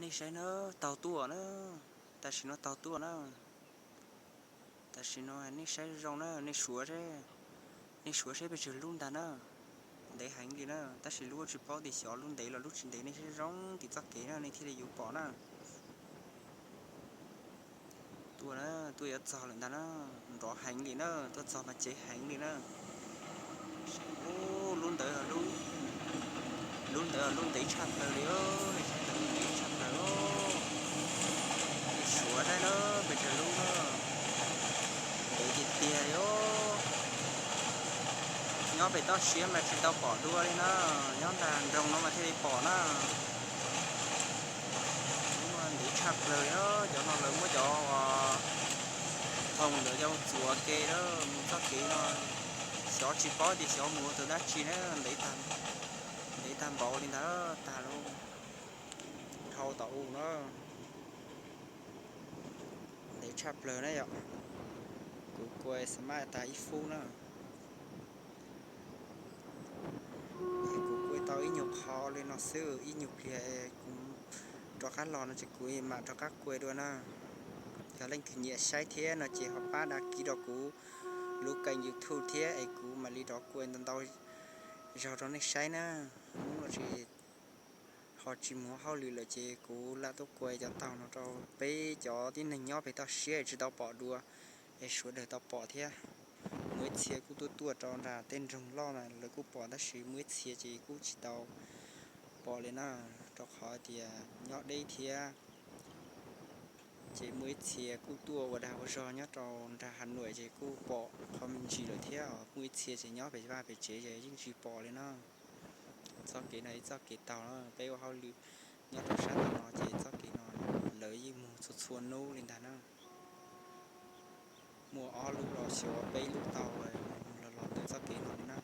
Nej saib na, taug tuaj na, tam sim no taug tuaj na. Tam sim no nej saib zoo na, nej suav, nej suav saib pes tsawg lub ntag na. Ntev heev li na, tab sis lub tsis paub tias xyov lub ntev los lub tsis ntev, nej saib zoo tim txoj kev na nej thiaj li yuav pom na. Tuaj na, tuaj yuav txog lawm ntag na, nrov heev li na, tuaj txog mas cev heev li na. Ub, lub ntawd, lub ntawd lub ntev tshaj plaws li, nej saib ntawd ntev tshaj plaws. Nej suav saib na, pes tsawg lub na, ntev tiag tiag li. Nyob pem toj siab mas tsis tau pom dua li na, nyob nram nroog no mas thiaj li pom na. Lub ntev tshaj plaws li, cov no lawv muab cov thoom ntawd coj txuas ke lawm mus txoj kev no, xyov tsis paub tias xyov mus ua tus dab tsi na, ntev tag npaum li ntawd tag lawm, dhau tom u na. Ntev tshaj plaws na yom. Kuv kua xab maj tag ib fub na. Kuv kua tau ib nyuag qho li no xwb, ib nyuag pliag kuv rov qab los no ces kuv mam rov qab kua dua na. Yog leej twg nyiam saib thiab no ces ho pab đăng ký rau kuv lub kênh YouTube thiab es kuv mam li rov kua ntau ntau zaug rau nej saib na. Hnub no ces ho tsis mus hauj lwm lawm ces kuv lam tuaj kua cov taug no rau peb cov tib neeg nyob pem toj siab tsis tau pom dua es sawv daws tau pom thiab. Muaj ib txhia kuj tuaj tuaj rau nram tej nroog loj na lawv kuj pom tab sis muaj ib txhia ces kuj tsis tau pom li na, rau qhov tias nyob deb thiab. Ces muaj ib txhia kuj tuaj ua dag ua zog nyob rau nram Hà Nội ces kuj pom qhov me ntsis lawm thiab, muaj ib txhia ces nyob pem vaj pem tsev ces yeej tsis pom li na. Txoj kev no ib txoj kev taug na, peb ua hauj lwm nyob rau sab tom no ces txoj kev no lawv yeej mus txhua txhua hnub li ntag na. Muaj ob lub los xyov peb lub taug mus los los ntawm txoj kev no li na.